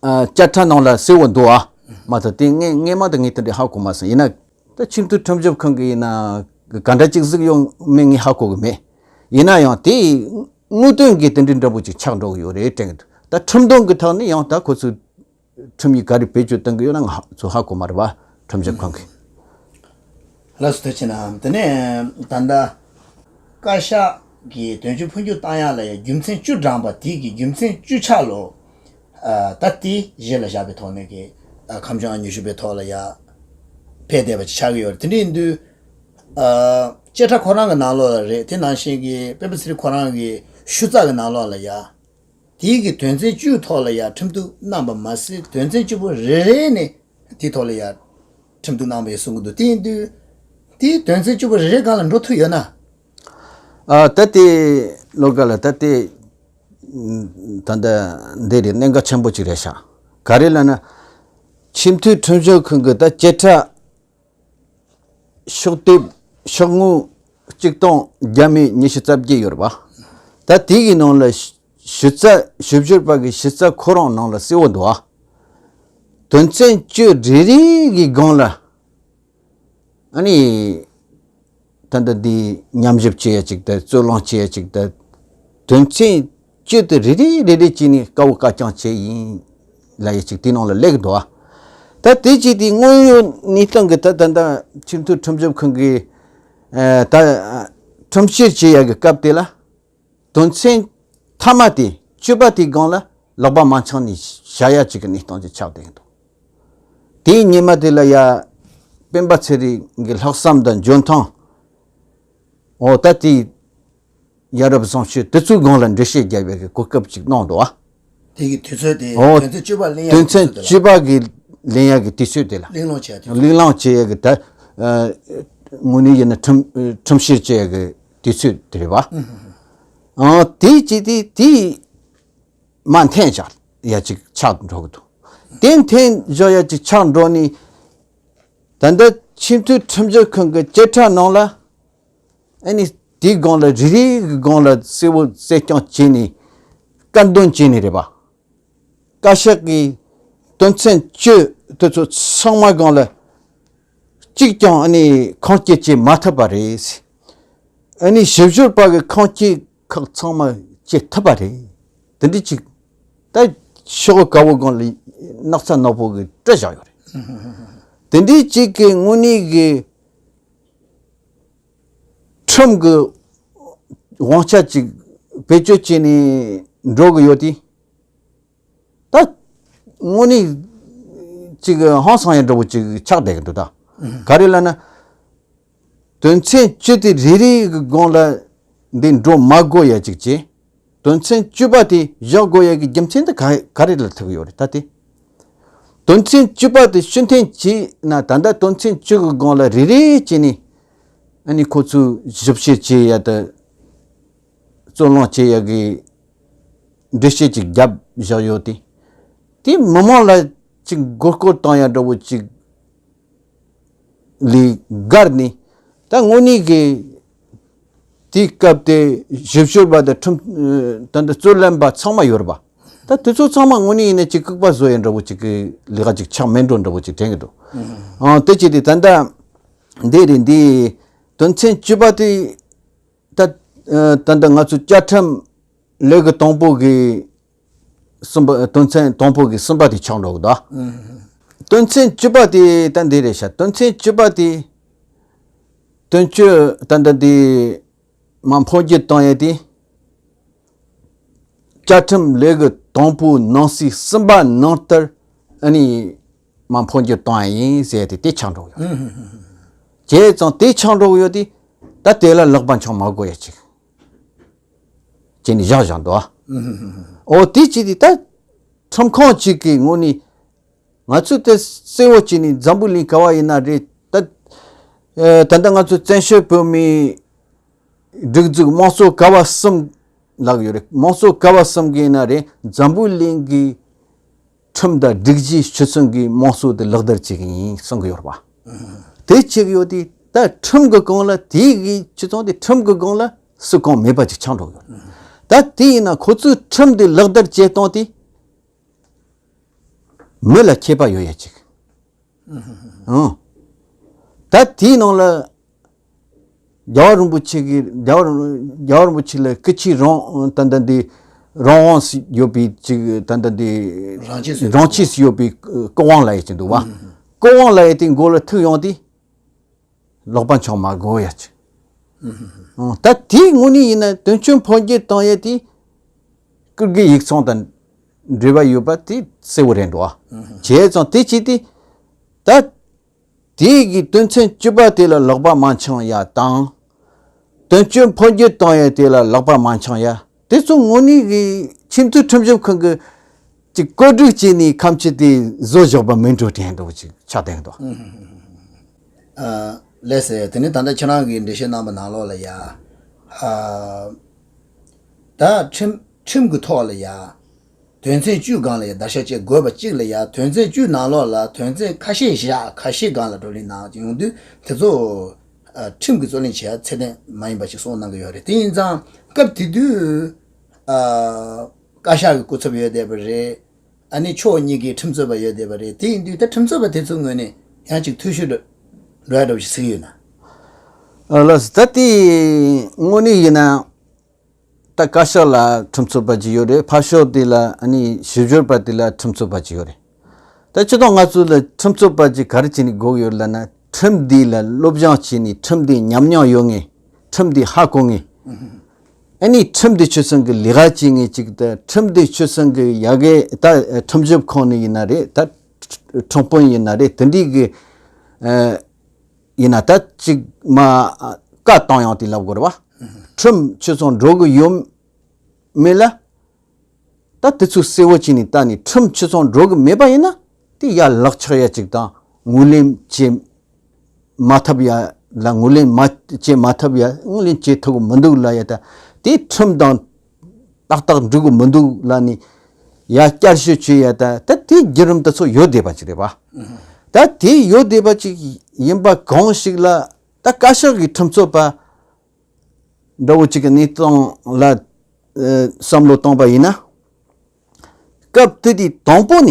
ཨ་བཅད་ཁྲ་ནང་ལ་གསལ་བོ་འདུག་ཨ། མ་གཏོགས་དེ་ངས་སྔས་མ་དང་ངས་དེ་འདྲ་ཧ་གོ་མ་སོང་། ཡིན་ན། ད་ཆེས་མཐོའི་ཁྲིམས་ཞིབ་ཁང་གི་ཡིན་ན་ག་འདྲ་ཅིག་གཟིགས་ཡོང་མིན་ངས་ཧ་གོ་གི་མེད། ཡིན་ན་ཡང་དེ་དངོས་དོན་གྱི་དེ་འདྲའི་འདྲ་པོ་ཅིག་ཆགས་འགྲོ་གི་ཡོད་རེད་དྲན་གི་འདུག་ད་ཁྲིམས་དོན་གྱི་ཐོག་ནས་ཡང་ད་ཁོ་ཚོས་ཁྲིམས་ཡིག་ག་རེ་བེད་སྤྱོད་གཏོང་གི་ཡོད་ན་ང་ཚོ་ཧ་གོ་མ་རེད་བ། ཁྲིམས་ཞིབ་ཁང་གིས། ལགས་སོ་ཐུགས་རྗེ་གནང་། དེ་ནས་ད་ལྟ་བཀའ་ཤག་གིས་དོན་གཅོད་འཕོ་འགྱུར་བཏང་ཡ་ལ་ཡ་རྒྱུ་མཚན་བཅུ་བགྲངས་པ་དེ་གི་རྒྱུ་མཚན་བཅུ་ཆ་ལོ། ཨ་ད་དེ་གཞི་ལ་བཞག་པའི་ཐོག་ནས་ཀྱི་ཨ་ཁམས་ཆུ་ཨང་ཉི་ཤུ་པའི་ཐོག་ལ་ཡ་ཕེབས་བསྡད་པ་ཅིག་ཆགས་ཀྱི་ཡོད་རེད། དེ་འདྲ་ཡིན་དུས་ཨ་བཅད་ཁྲ་ཁོ་རང་གི་ནང་ལོགས་ལ་རེད། དེ་ནང་བཞིན་གྱི་སྤེན་པ་ཚེ་རིང་ཁོ་རང་གི་ཞུ་རྩ་གི་ནང་ལོགས་ལ་ཡ་དེའི་གི་དོན་ཚན་བཅུའི་ཐོག་ལ་ཡ་ཁྲིམས་གཏུག་གནང་པ་མ་ཟད། དོན་ཚན་བཅུ་པོ་རེ་རེ་ནས་དེའི་ཐོག་ལ་ཡ་ཁྲིམས་གཏུག་གནང་པ་ཡིན་གསུང་གི་འདུག་དེ་ཡིན་དུས་དེའི་དོན་ཚན་བཅུ་པོ་རེ་རེ་སྒང་ལ་འགྲོ་ཐུབ་ཡོད་ན། ཨ་ད་དེ་ལོ་ག་ལ་ད་དེ། ད་ལྟ་འདི་རེད། གནད་འགག་ཆེན་པོ་ཅིག་རེད་ཤག་ག་རེ་ལབ་ན། ཆེས་མཐོའི་ཁྲིམས་ཞིབ་ཁང་གི་ད་བཅད་ཁྲ་ཤོག་ལྡེབ་ཤོག་ངོས་གཅིག་སྟོང་བརྒྱ་མེད་ཉི་ཤུ་རྩ་བརྒྱད་ཡོད་རེད་པ། ད་དེ་གི་ནང་ལ་ཞུ་རྩ་ཞིབ་བཤེར་པ་གི་ཞུ་རྩ་ཁོ་རང་ནང་ལ་གསལ་བོ་འདུག་ཨ། དོན་ཚན་བཅུ་རེ་རེ་གི་སྒང་ལ། ཨ་ནི། ད་ལྟ་འདི་ཉམས་ཞིབ་བྱེད་ཡ་ཅིག་དང་རྩོད་གླེང་བྱེད་ཡ་ཅིག་དང་། དོན་ཚན་བཅུ་དེ་རེ་རེ་རེ་རེ་བྱས་ནས་དཀའ་བོ་དཀའ་རྐྱང་བྱས་ཡིན་ལབ་ཡ་ཅིག་དེ་ནང་ལ་སླེབས་འདུག་ཨ། ད་དེ་ཅིག་དེ་དངོས་ཡོད་གནས་སྟངས་ཀྱི་ད་ད་ལྟ་ཆེས་མཐོའི་ཁྲིམས་ཞིབ་ཁང་གི་ཨ་ད་ཁྲིམས་བཤེར་བྱེད་ཡ་གི་སྐབས་དེ་ལ། དོན་ཚན་མཐའ་མ་དེ་བཅུ་པ་དེའི་སྒང་ལ་ལག་པ་མ་འཆང་ནས་བཞག་ཡ་ཅིག་གི་གནས་སྟངས་ཅིག་ཆགས་བསྡད་ཀྱི་འདུག་དེའི་ཉི་མ་དེ་ལ་ཡ་སྤེན་པ་ཚེ་རིང་གི་ལྷག་བསམ་དང་འཇོན་ཐང་། འོ་ད་དེ་ཡ་རབས་བཟང་སྤྱོད་དེ་ཚོའི་སྒང་ལ་འགྲེལ་བཤད་རྒྱབ་ཡ་གི་གོ་སྐབས་ཅིག་གནང་འདུག་ཨ། དེ་གི་དུས་ཚོད་དེ། འོ། དོན་ཚན་བཅུ་པ་ལེན་ཡ་དོན་གི་ཚན་དུས་ཚོད་དེ་ལ། བཅུ་པ་གི་ལེན་ཡ་གི་དུས་ཚོད་དེ་ལ། གླེང་སློང་བྱེད་ཡ་དུས་ཚོད། གླེང་སློང་བྱེད་ཡ་གི་ད། ཨ། དངོས་གནས་ཡིན་ན་ཁྲིམས་ཁྲིམས་བཤེར་བྱེད་ཡ་གི་དུས་ཚོད་དེ་རེད་བ། ཨང་། དེ་བྱས་ཏེ་དེ་མ་འཐེན་བཞག་ཡ་ཅིག་ཆགས་འགྲོ་གི་འདུག་དེ་འཐེན་བཞག་ཡ་ཅིག་ཆགས་འགྲོ་ནས། ད་ལྟ་ཆེས་མཐོའི་ཁྲིམས་ཞིབ་ཁང་གི་བཅད་ཁྲ་ནང་ལ། ཨ་ནི་དེའི་སྒང་ལ་རེ་རེ་གི་སྒང་ལ་གསལ་བོ་གསལ་རྐྱང་བྱས་ནས་བཀའ་འདོན་བྱས་ནས་རེད་པ། བཀའ་ཤག་གིས་དོན་ཚན་བཅུ་དེ་ཚོ་ཚང་མ་སྒང་ལ་གཅིག་ཀྱང་ཨ་ནི་ཁུངས་སྐྱེལ་བྱེད་མ་ཐུབ་པ་རེད། ཨ་ནི་ཞིབ་བཤེར་པ་གི་ཁུངས་སྐྱེལ་ཁག་ཚང་མ་བྱེད་ཐུབ་པ་རེད། དེ་འདྲ་ཅིག་ད་ཤོག་གུ་དཀར་པོ་སྒང་ལ་སྣག་ཚ་ནག་པོ་གི་བྲིས་བཞག་ཡོད་རེད། དེ་འདྲ་ཅིག་གི་དངོས་གནས་གི་ཁྲིམས་ཀྱི་དབང་ཆ་ཅིག་བེད་སྤྱོད་བྱས་ནས་འགྲོ་གི་ཡོད་དེ། ད་དངོས་གནས་ཅིག་ཧང་སང་ཡ་འདྲ་བོ་ཅིག་ཆགས་བསྡད་ཀྱི་འདུག་ད་ག་རེ་ལབ་ན། དོན་ཚན་བཅུ་དེ་རེ་རེ་གི་སྒང་ལ་འདི་འགྲོ་མ་དགོས་ཡ་ཅིག་བྱས། དོན་ཚན་བཅུ་པ་དེ་བཞག་དགོས་ཡ་གི་རྒྱུ་མཚན་དེ་ག་ག་རེ་ལ་ཐུག་ཡོད་རེད་ད་དེ། དོན་ཚན་བཅུ་པ་དེ་ཕྱིར་འཐེན་བྱས་ན་ད་ལྟ་དོན་ཚན་བཅུ་གི་སྒང་ལ་རེ་རེ་བྱས་ནས་ཨ་ནི་ཁོ་ཚོས་ཞིབ་བཤེར་བྱེད་ཡ་དེ་ རྩོད་གླེང་བྱེད་ཡག་གི་འགྲེལ་བཤད་ཅིག་བརྒྱབ་བཞག་ཡོད་དེ། དེ་མི་མང་ལ་ཅིག་མགོ་སྐོར་བཏང་ཡག་འདྲ་བོ་ཅིག་ལས་བརྒལ་ནས། ད་དངོས་གནས་ཀྱི་དེའི་སྐབས་དེ་ཞིབ་བཤེར་བ་དང་ཁྲིམས་ད་ལྟ་རྩོད་ལེན་པ་ཚང་མ་ཡོད་རེད་པ། ད་དེ་ཚོ་ཚང་མ་དངོས་གནས་ཡིན་ན་ཅིག་ལྐུགས་པ་བཟོ་ཡག་འདྲ་བོ་ཅིག་གི་ལས་ཀ་ཅིག་ཆགས་མེད་འགྲོ་འདྲ་བོ་ཅིག་དྲན་གྱི་འདུག། ཨང་། དེ་བྱས་ཏེ་ད་ལྟ་འདི་རེད། འདི་དོན་ཚན་བཅུ་པ་དེ། ད་ད་ལྟ་ང་ཚོ་བཅའ་ཁྲིམས་ལས་ཀྱི་དང་པོ་གི་གསུམ་པ། དོན་ཚན་དང་པོ་གི་གསུམ་པ་དེ་ཆགས་འགྲོ་གི་འདུག། དོན་ཚན་བཅུ་པ་དེ་ད་འདི་རེད་ཤག། དོན་ཚན་བཅུ་པ་དེ་དོན་གཅོད་ད་ལྟ་དེ་མ་འཕོ་འགྱུར་བཏང་ཡས་དེ། བཅའ་ཁྲིམས་ལས་ཀྱི་དང་པོའི་ནང་གསེས་གསུམ་པ་ནང་ལྟར་ཨ་ནི་མ་འཕོ་འགྱུར་བཏང་ཡས་ཡིན་ཟེར་ཏེ་དེ་ཆགས་འགྲོ་གི་ཡོད། བྱས་ཙང་དེ་ཆགས་འགྲོ་གི་ཡོད་དེ། ད་དེ་ལ་ལག་པ་འཆང་མ་དགོས་ཡ་ཅིག་བྱས་ནས་བཞག་བཞག་འདུག། འོ་དེ་བྱས་དེ་ད་ཁྲིམས་ཁང་གཅིག་གི་ངོས་ནས་ང་ཚོས་དེ་གསལ་བོ་བྱས་ནས་འཛམ་བུ་གླིང་ག་བ་ཡིན་ན་རེད། ད་ད་ལྟ་ང་ཚོ་བཙན་བྱོལ་བོད་མིའི་སྒྲིག་འཛུགས་དམངས་གཙོ་ཀ་བ་གསུམ་ལབ་ཡོད་རེད། དམངས་གཙོ་ཀ་བ་གསུམ་གྱི་ཡིན་ན་རེད། འཛམ་བུ་གླིང་གི་ཁྲིམས་དང་སྒྲིག་གཞི་ཆ་ཚང་གི་དམངས་གཙོ་དེ་ལག་བསྟར་བྱེད་ཀྱི་ཡིན་གསུང་གི་ཡོད་རེད་པ། དེ་བྱེད་ཀྱི་ཡོད་དེ། ད་ཁྲིམས་ཀྱི་སྒང་ལ་དེ་གི་ཆ་ཚང་དེ་ཁྲིམས་ཀྱི་སྒང་ལ་སུ་གང་མེད་པ་ཅིག་ཆགས་འགྲོ་གི་ཡོད། ད་དེ་ཡིན་ན་ཁོ་ཚོས་ཁྲིམས་དེ་ལག་བསྟར་བྱེད་སྟངས་དེ་མི་ལ་ཁྱད་པར་ཡོད་ཡ་ཅིག། ཨང་། ད་དེའི་ནང་ལ་རྒྱལ་བ་རིན་པོ་ཆེ་གི་རྒྱལ་བ་རིན་རྒྱལ་བ་རིན་པོ་ཆེ་ལ་སྐུ་ཕྱྭའི་རང་ད་ལྟ་འདི་རང་དབང་ཡོད་པའི་ཅིག་ད་ལྟ་འདི་རང་ཆས་སུ་རང་ཆས་སུ་ཡོད་པའི་སྐུ་དབང་ལབ་ཡ་ཅིག་འདུག་བ། སྐུ་དབང་ལབ་ཡ་དེ་མགོ་ལ་ཐུག་ཡོང་དུས། ལག་པ་འཆང་མ་དགོས་ཡ་ཅིག། ཨང་། ད་དེའི་ངོས་ནས་ཡིན་ན་དོན་གཅོད་འཕོ་འགྱུར་བཏང་ཡས་དེ་སྐུ་སྒེར་ཡིག་ཚང་དང་འབྲེལ་བ་ཡོད་པ་དེ་གསལ་བོ་རེད་འདུག། བྱས་ཙང་དེ་བྱས་ཏེ། ད་དེ་གི་དོན་ཚན་བཅུ་པ་དེ་ལ་ལག་པ་མ་འཆང་ཡ་དང་། དོན་གཅོད་འཕོ་འགྱུར་བཏང་ཡས་དེ་ལ་ལག་པ་མ་འཆང་ཡ། དེ་ཚོ་དངོས་གནས་ཀྱི་ཆེས་མཐོའི་ཁྲིམས་ཞིབ་ཁང་གི་ཅིག་བཀོད་སྒྲིག་བྱས་ནས་ཁམས་ཆེ་དེ་བཟོ་བཞག་པ་མིན་འགྲོ་དྲན་འདུག་ཅིག་ཆགས་བསྡད་འདུག། ཨ། ལགས་སེ། དེ་ནས་ད་ལྟ་ཁྱེད་རང་གིས་འགྲེལ་བཤད་གནང་བ་ནང་ལོགས་ལ་ཡ། ཨ། ད་ཁྲིམས་ཁྲིམས་ཀྱི་ཐོག་ལ་ཡ། དོན་ཚན་བཅུའི་སྒང་ལ་ཡ་བརྡར་ཤ་བཅད་དགོས་པ་གཅིག་ལ་ཡ། དོན་ཚན་བཅུའི་ནང་ལོགས་ལ་དོན་ཚན་ཁ་ཤས་བཞག་ཁ་ཤས་སྒང་ལ་བགྲོ་གླེང་གནང་ཡོང་དུས་དེ་ཚོ། ཨ། ཁྲིམས་ཀྱི་རྩོད་གླེང་བྱེད་ཡ་ཚད་ལྡན་མ་ཡིན་པ་ཞིག་གསུངས་གནང་གི་ཡོད་རེད། དེ་ཡིན་ཙང་སྐབས་དེ་དུས། ཨ། བཀའ་ཤག་གི་སྐུ་ཚབ་ཡོད་བསྡད་པ་རེད། ཨ་ནི་ཕྱོགས་གཉིས་ཀའི་ཁྲིམས་རྩོད་པ་ཡོད་བསྡད་པ་རེད། དེ་ཡིན་དུས་ད་ཁྲིམས་རྩོད་པ་དེ་ཚོའི་ངོས་ནས་ཡང་ཅིག་འཐུས་ཤོར་འགྲོ་ཡ་འདྲ་བོ་ཞིག་གཟིགས་ཡོད་ན། ཨ། ལགས་སོ། ད་དེ་དངོས་གནས་ཡིན་ན། ད་བཀའ་ཤག་ལ་ཁྲིམས་རྩོད་པ་ཅིག་ཡོད་རེད། ཕར་ཕྱོགས་དེ་ལ་ཨ་ནི་ཞིབ་བཤེར་པ་དེ་ལ་ཁྲིམས་རྩོད་པ་ཅིག་ཡོད་རེད། ད་སྤྱིར་བཏང་ང་ཚོ་ལ་ཁྲིམས་རྩོད་པ་ཅིག་ག་རེ་བྱས་ནས་དགོས་ཡོད་ལབ་ན། ཁྲིམས་འདི་ལ་སློབ་སྦྱོང་བྱས་ནས་ཁྲིམས་འདི་ཉམས་མྱོང་ཡོད་མཁན། ཁྲིམས་འདི་ཧ་གོ་མཁན། ཨ་ནི་ཁྲིམས་འདི་ཆོད་སེམས་ཀྱི་ལས་ཀ་བྱེད་མཁན་ཅིག་དང་། ཁྲིམས་འདི་ཆོད་སེམས་ཀྱི་ཡ་གི་ད་ཁྲིམས་ཞིབ་ཁང་ནས་ཡིན་ན་རེད། ད་ཁྲིམས་དཔོན་ཡིན་ན་རེད། དེ་འདྲའི་གི་ཨ་ཡིན་ན་ད་ཅིག་མ་བཀའ་བཏང་ཡོང་དེ་ལབ་དགོས་རེད་བ། ཁྲིམས་ཆོད་སོང་འགྲོ་གི་ཡོད་མེད་ལ། ད་དེ་ཚོ་གསལ་བོ་བྱས་ནས་ལྟ་ནས་ཁྲིམས་ཆོད་སོང་འགྲོ་གི་མེད་པ་ཡིན་ན། དེ་ཡར་ལག་ཆགས་ཡ་ཅིག་དང་། ངོས་ལེན་བྱེད་མ་ཐུབ་ཡ་ལ། ངོས་ལེན་མ་བྱེད་མ་ཐུབ་ཡ། ངོས་ལེན་བྱེད་ཐུབ་གི་མི་འདུག་ལབ་ཡ། ད་དེ་ཁྲིམས་དང་ཏག་ཏག་འགྲིག་གི་མི་འདུག་ལབ་ནས་ཡར་བསྐྱར་ཞིབ་བྱེད་ཡ། ད་ད་དེ་བརྒྱུད་རིམ་དེ་ཚོ་ཡོད་བསྡད་པ་ཅིག་རེད་པ། ད་དེ་ཡོད་བསྡད་པ་ཅིག་ཡིན་པ་གང་ཞིག་ལ། ད་བཀའ་ཤག་གི་ཁྲིམས་རྩོད་པ་འདྲ་བོ་ཅིག་གི་གནས་སྟངས་ལ་ཨ་བསམ་བློ་བཏང་པ་ཡིན་ན། སྐབས་དེ་དུས་དང་པོ་ནས་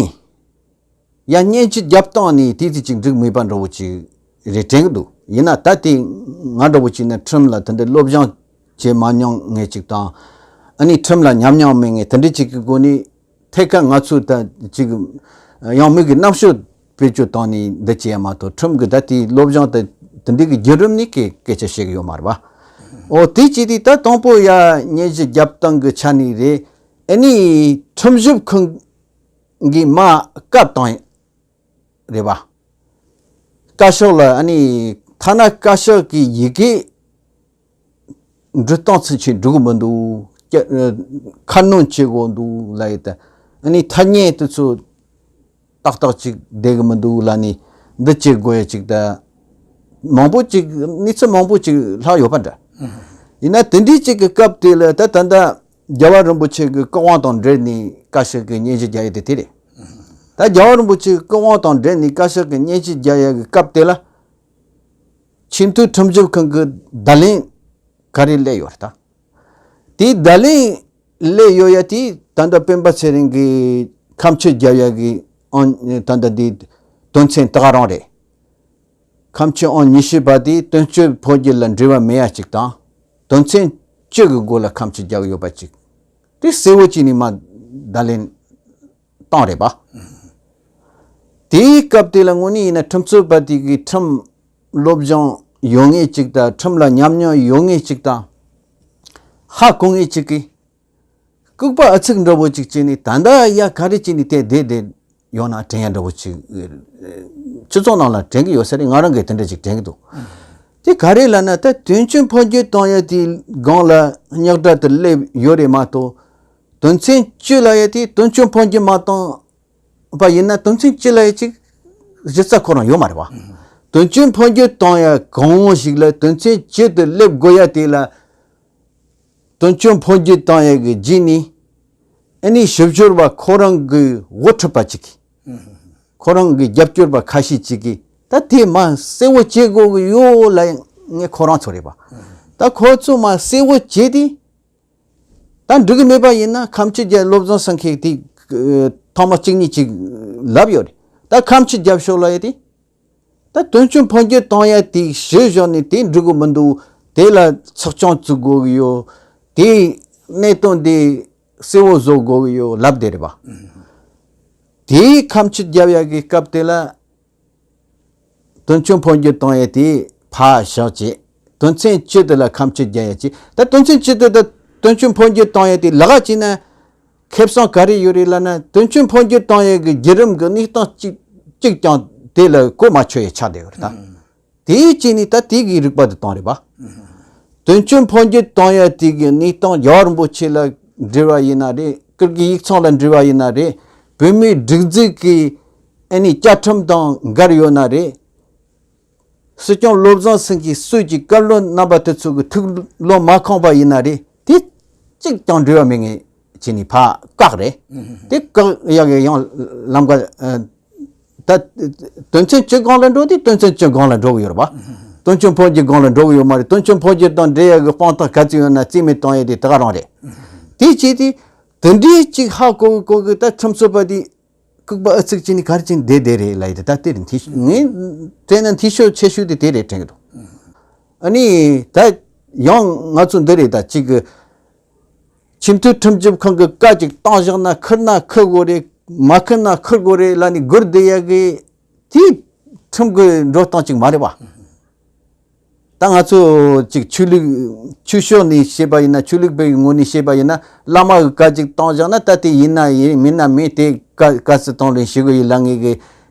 ཡར་སྙན་ཞུ་བརྒྱབ་སྟངས་ནས་དེ་དུས་ཅིག་འགྲིག་མེད་པ་འདྲ་བོ་ཅིག་རེད་དྲན་གི་འདུག། ཡིན་ན་ད་དེ་ང་འདྲ་བོ་ཅིག་ནས་ཁྲིམས་ལ་དེ་འདྲའི་སློབ་སྦྱོང་བྱེད་མ་མྱོང་མཁན་ཅིག་དང་། ཨ་ནི་ཁྲིམས་ལ་ཉམས་མྱོང་མེད་མཁན་དེ་འདྲ་ཅིག་གི་སྒོ་ནས། ཐད་ཀར་ང་ཚོས་ད་ཅིག་ཡང་མིག་གི་རྣམ་དཔྱོད་བེད་སྤྱོད་བཏང་ནས་འདི་བྱས་ཡ་མ་གཏོགས། ཁྲིམས་ཀྱི་ད་ལྟའི་སློབ་སྦྱོང་དེ་དེ་འདྲའི་གི་བརྒྱུད་རིམ་ནས་སྐད་སྐད་ཆ་བཤད་གི་ཡོད་མ་རེད་པ། འོ་དེ་བྱས་དུས་ད་དང་པོ་ཡར་སྙན་ཞུ་བརྒྱབ་སྟངས་ཀྱི་ཆ་ནས་རེད། ཨ་ནི་ཁྲིམས་ཞིབ་ཁང་གིས་མར་བཀའ་བཏང་ཡ་རེད་པ། བཀའ་ཤག་ལ་ཨ་ནི་ཐ་ན་བཀའ་ཤག་གི་ཡི་གེ་འབྲི་སྟངས་ཚུན་ཆད་འགྲིག་གི་མི་འདུག། ཁ་སྣོན་བྱེད་དགོས་འདུག་ལབ་ཡ། ད་ཨ་ནི་ཐ་སྙད་དེ་ཚོ་ཏག་ཏག་ཅིག་བསྡད་གི་མི་འདུག་ལབ་ནས་འདི་བྱེད་དགོས་ཡ་ཅིག་ད་མང་པོ་ཅིག། གནས་ཚུལ་མང་པོ་ཅིག་ལྷག་ཡོད་པ་འདྲ། ཡིན་ན་དེ་འདྲའི་ཅིག་གི་སྐབས་དེ་ལ་ད་ད་ལྟ་རྒྱལ་བ་རིན་པོ་ཆེ་གི་སྐུ་དབང་དང་འབྲེལ་ནས་བཀའ་ཤག་གི་སྙན་ཞུ་རྒྱག་ཡ་དེ་དེ་རེད། ད་རྒྱལ་བ་རིན་པོ་ཆེ་གི་སྐུ་དབང་དང་འབྲེལ་ནས་བཀའ་ཤག་གི་སྙན་ཞུ་རྒྱག་ཡ་གི་སྐབས་དེ་ལ་ཆེས་མཐོའི་ཁྲིམས་ཞིབ་ཁང་གི་བརྡ་ལན་ག་རེ་སླེབས་ཡོད་རེད་ད། དེའི་བརྡ་ལན་སླེབས་ཡོད་ཡ་དེ་ད་ལྟ་སྤེན་པ་ཚེ་རིང་གིས་ཁ་མཆུ་རྒྱབ་ཡ་གི་ཨང་ད་ལྟ་དེ་དོན་ཚན་དེ་ག་རང་རེད། ཁ་མཆུ་ཨང་ཉི་ཤུ་པ་དེ་དོན་གཅོད་འཕོ་འགྱུར་ལ་འབྲེལ་བ་མེད་ཡ་གཅིག་དང་། དོན་ཚན་བཅུ་གི་སྒོ་ལ་ཁ་མཆུ་རྒྱག་ཡོད་པ་གཅིག་དེ་གསལ་བོ་བྱས་ནས་མར་བརྡ་ལན་བཏང་རེད་པ། དེའི་སྐབས་དེ་ལ་དངོས་གནས་ཡིན་ན་ཁྲིམས་རྩོད་པ་དེ་གི་ཁྲིམས་སློབ་སྦྱོང་ཡོད་མཁན་གཅིག་དང་ཁྲིམས་ལ་ཉམས་མྱོང་ཡོད་མཁན་གཅིག་དང་། ཧ་གོ་མཁན་གཅིག་གིས་ལྐུགས་པ་ཨ་ཚིག་འདྲ་བོ་གཅིག་བྱས་ནས་ད་ལྟ་ཡ་ག་རེ་བྱས་ནས་དེ་བསྡད་བསྡད་ཡོང་ན་དྲན་ཡ་འདྲ་བོ་གཅིག་སྤྱི་ཚོགས་ནང་ལ་དྲན་གི་ཡོད་ས་རེད། ང་རང་གིས་དེ་འདྲ་ཅིག་དྲན་གི་འདུག་དེ་ག་རེ་ལབ་ན་ད་དོན་གཅོད་འཕོ་འགྱུར་གཏོང་ཡ་དེའི་སྒང་ལ་རྙོག་དྲ་དེ་སླེབས་ཡོད་རེད་མ་གཏོགས། དོན་ཚན་བཅུ་ལབ་ཡ་དེ་དོན་གཅོད་འཕོ་འགྱུར་མ་བཏང་པ་ཡིན་ན་དོན་ཚན་བཅུ་ལབ་ཡ་ཅིག་གཞི་རྩ་ཁོ་རང་ཡོད་མ་རེད་བ། དོན་གཅོད་འཕོ་འགྱུར་གཏོང་ཡ་གང་ཞིག་ལ་དོན་ཚན་བཅུ་དེ་སླེབས་དགོས་ཡ་དེ་ལ། དོན་གཅོད་འཕོ་འགྱུར་བཏང་ཡས་ཀྱི་རྗེས་ནས་ཨ་ནི་ཞིབ་སྦྱོར་བ་ཁོ་རང་གི་དབུ་ཁྲིད་པ་གཅིག་གིས། ཁོ་རང་གི་རྒྱབ་སྐྱོར་བ་ཁ་ཤས་གཅིག་གིས་ད་དེ་མ་གསལ་བོ་བྱེད་དགོས་ཀྱི་ཡོད་ལབ་ངས་ཁོ་རང་ཚོ་རེད་པ། ད་ཁོ་ཚོ་མ་གསལ་བོ་བྱས་ཏེ། ད་འགྲིག་གི་མེད་པ་ཡིན་ན་ཁ་མཆུ་རྒྱབ་བློ་བཟང་སེང་གེས་དེ་ཐེངས་མ་གཅིག་གཉིས་ཅིག་ལབ་ཡོད་རེད། ད་ཁ་མཆུ་རྒྱབ་ཤོག་ལབ་ཡས་དེ། ད་དོན་གཅོད་འཕོ་འགྱུར་གཏོང་ཡ་དེ་གཞི་བཞག་ནས་དེ་འགྲིག་གི་མི་འདུག་དེ་ལ་ཚགས་ཆུང་བཙུགས་དགོས་ཀྱི་ཡོད། དེའི་གནད་དོན་དེ་གསལ་བོ་བཟོ་དགོས་ཀྱི་ཡོད་ལབ་བསྡད་རེད་པ། དེའི་ཁ་མཆུ་རྒྱབ་ཡ་གི་སྐབས་དེ་ལ་དོན་གཅོད་འཕོ་འགྱུར་གཏོང་ཡ་དེ་ཕར་བཞག་བྱས། དོན་ཚན་བཅུ་དེ་ལ་ཁ་མཆུ་རྒྱག་ཡ་བྱས། ད་དོན་ཚན་བཅུ་དེ་ད་དོན་གཅོད་འཕོ་འགྱུར་གཏོང་ཡ་དེ་ལག་བྱས་ན། ཁེ་བཟང་ག་རེ་ཡོད་རེད་ལབ་ན་དོན་གཅོད་འཕོ་འགྱུར་གཏོང་ཡས་ཀྱི་བརྒྱུད་རིམ་གྱི་གནས་སྟངས་གཅིག་གཅིག་ཀྱང་དེ་ལ་གོ་མ་ཆོད་ཡས་ཆགས་བསྡད་ཡོད་རེད་ད། དེའི་རྗེས་ནས་ད་དེ་གི་རིག་པ་དེ་བཏང་རེད་པ། དོན་གཅོད་འཕོ་འགྱུར་གཏོང་ཡས་དེ་གི་གནས་སྟངས་རྒྱལ་བ་རིན་པོ་ཆེ་ལ་འབྲེལ་བ་ཡིན་ན་རེད། ཀིར་གི་ཡིག་ཚང་ལ་འབྲེལ་བ་ཡིན་ན་རེད། བོད་མིའི་སྒྲིག་འཛུགས་ཀྱི་ཨ་ནི་བཅའ་ཁྲིམས་དང་འགལ་ཡོད་ན་རེད། སྲིད་སྐྱོང་བློ་བཟང་སེང་གེའི་སྲོལ་གྱི་བཀའ་བློན་རྣམ་པ་དེ་ཚོ་གི་ཐུགས་བློ་མ་ཁེངས་པ་ཡིན་ན་རེད། དེ་གཅིག་ཀྱང་འབྲེལ་བ་མེད་ངེས་བྱས་ནས་ཕར་བཀག་རེད། དེ་བཀག་ཡག་གི་ཡང་ལམ་ཁ་ཨ། ད་དོན་ཚན་བཅུ་སྒང་ལ་འགྲོ་དེ་དོན་ཚན་བཅུ་སྒང་ལ་འགྲོ་གི་ཡོད་རེད་པ། དོན་གཅོད་འཕོ་འགྱུར་སྒང་ལ་འགྲོ་གི་ཡོད་མ་རེད། དོན་གཅོད་འཕོ་འགྱུར་དང་འབྲེལ་ཡག་གི་དཔང་རྟགས་ག་ཚོད་ཡོད་ན་རྩིས་མེད་གཏོང་ཡས་དེ་དེ་ག་རང་རེད། དེ་བྱས་ཏེ་དེ་འདྲའི་གཅིག་ཧ་གོ་གི་གོ་གི་ད་ཁྲིམས་རྩོད་པ་དེ། ལྐུགས་པ་ཨ་ཚིག་ཅིག་ནི་ག་རེ་ཅིག་བསྡད་བསྡད་རེད་ལབ་ཡི་དེ་ད་དེ་རེད། འཐུས་ངས་དྲན་ན་འཐུས་ཤོར་ཆེ་ཤོས་དེ་དེ་རེད་དྲན་གི་འདུག་ཨ་ནི་ད་ཡང་ང་ཚོ་འདི་རེད། ད་གཅིག་གི་ཆེས་མཐོའི་ཁྲིམས་ཞིབ་ཁང་གི་བཀའ་ཅིག་བཏང་བཞག་ན་ཁུར་ན་ཁུར་དགོས་རེད། མ་ཁུར་ན་ཁུར་དགོས་རེད་ལབ་ནི་སྒུར་བསྡད་ཡ་གི་དེ་ཁྲིམས་གི་འགྲོ་སྟངས་ཅིག་མ་རེད་བ། ད་ང་ཚོ་ཅིག་ཆོས་ལུགས་ཆོས་ཕྱོགས་ནས་བཤད་པ་ཡིན་ན། ཆོས་ལུགས་པའི་ངོས་ནས་བཤད་པ་ཡིན་ན། བླ་མ་གི་བཀའ་ཅིག་བཏང་བཞག་ན་ད་དེ་ཡིན་ན་ཡིན། མིན་ན་མིན། དེ་བཀའ་བཀའ་སྩལ་གཏོང་ལེན་བྱེད་དགོས་ཡིན་ལབ་ངེས་ཀྱི་